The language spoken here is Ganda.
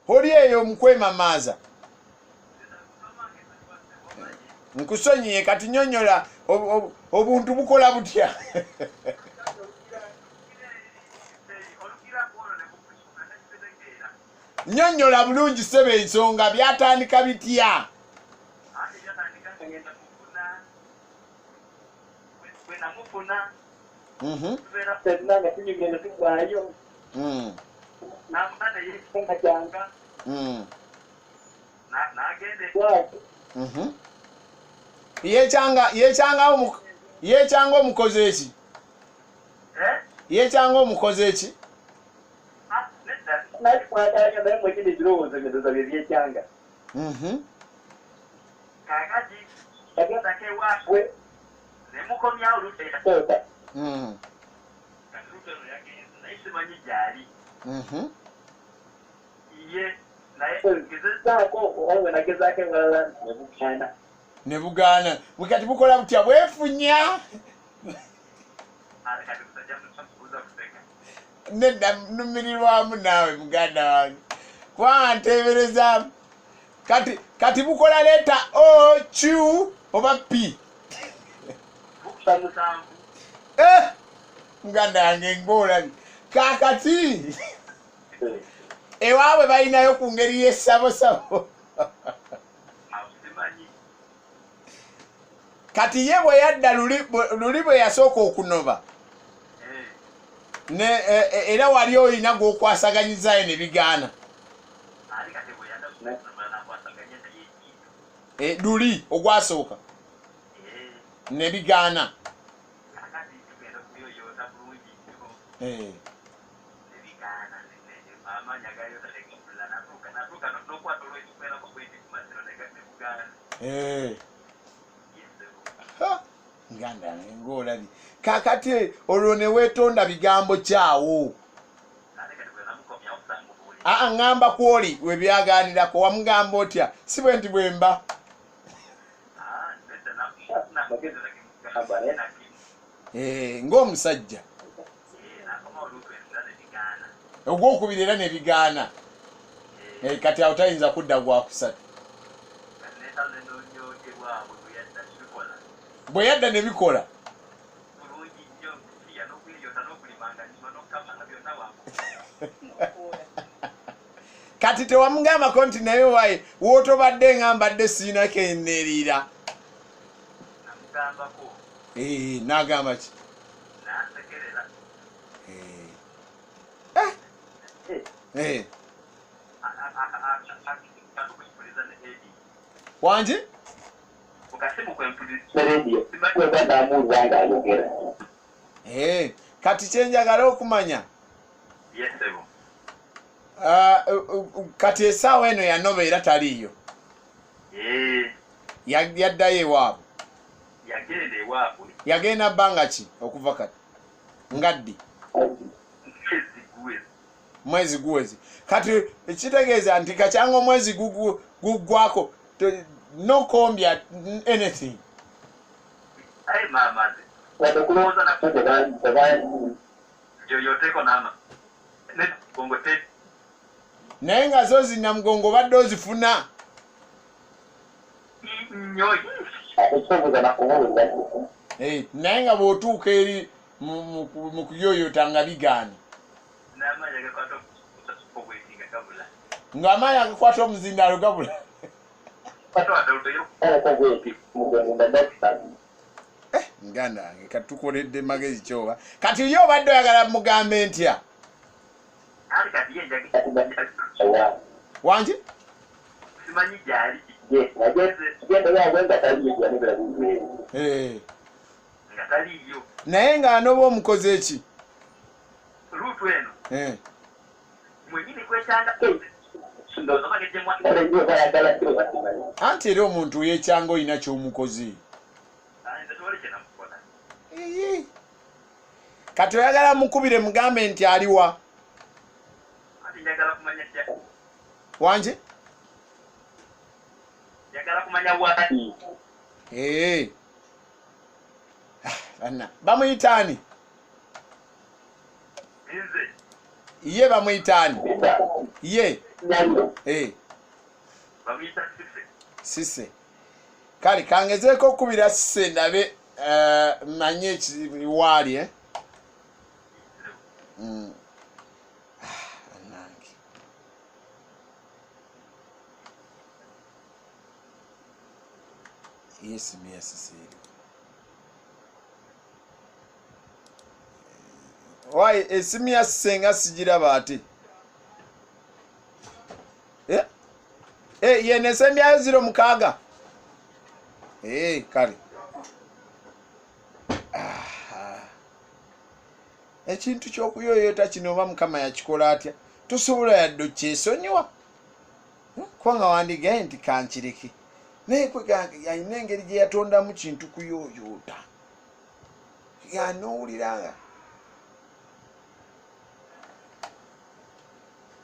Oli eyo mukwemamaaza. Nkusonyiye kati nyonyola obuntu bukola butya? Nyonyola bulungi ssebo ensonga byatandika bitya? Yekyanga omukozi eki? Yekyanga omukozi eki? Ne bugaana. Kati bukola butya? Bwefunya? Nedda, nnumirirwamu naawe muganda wange, kubanga nteeberezaamu kati kati bukola leeta O, Q oba P? Eh, muganda wange ng'olabye. Kaakati ewaabwe balinayo ku ngeri y'essabosabo. Kati ye bwe yadda luli bwe yasooka okunoba ne era wali olina gw'okwasaganyizayo ne bigaana. Luli ogwasooka ne bigaana. Nganda ng'olabye. Kakati olwo ne weetonda bigambo kyawo? Aa, ŋŋamba kwoli we byagaanirako wamugamba otya? Si bwe nti bwe mba. Ng'omusajja ogwokubiri era ne bigaana. Kati awo tayinza kudda gwakusatu. Bwe yadda ne bikola. Kati tewamugambako nti naye waye wootobadde nga mbadde siina kenneeriira? N'agamba ki? Wangi? Kati kyenjagala okumanya, kati essaawa eno yanoba era taliiyo, yaddayo ewaabwe? Yagenda bbanga ki okuva kati? Nga ddi? Mwezi guweze. Kati kitegeeza nti kakyanga omwezi guggwako no kombya anything. Naye nga zo zinamugongo obadde ozifuna? Naye nga bw'otuuka eri mu kuyoyota nga bigaana, ng'amaanyi agakwata omuzindaalo gabula. Muganda wange, kati tukoledde magezi kyoba kati ye obadde oyagala mugambe ntya? Wangi? Naye ng'anoba omukozi eki? Anti era omuntu yekyanga olina ky'omukozi. Kati oyagala mukubire mugambe nti aliwa? Wangi? Banna bamuyita ani? Ye bamuyita ani? Ye Eh. Sise. Kale kangezeeko okukubira Sise ndabe eh, manye waali eh? Ah, nange. Yesimu ya Sise eriwo. Why esimu ya Sise nga sigiraba ate? Eh? Eh, yene esembyayo 06. Eh, kale. Ah. Ekintu ky'okuyoyoota kino oba Mukama yakikola atya? Tosobola yadde okyesonyiwa. Kubanga wandigaye nti kankireke. Naye kwega alina engeri gye yatondamu kintu kuyooyoota. Yanowulira nga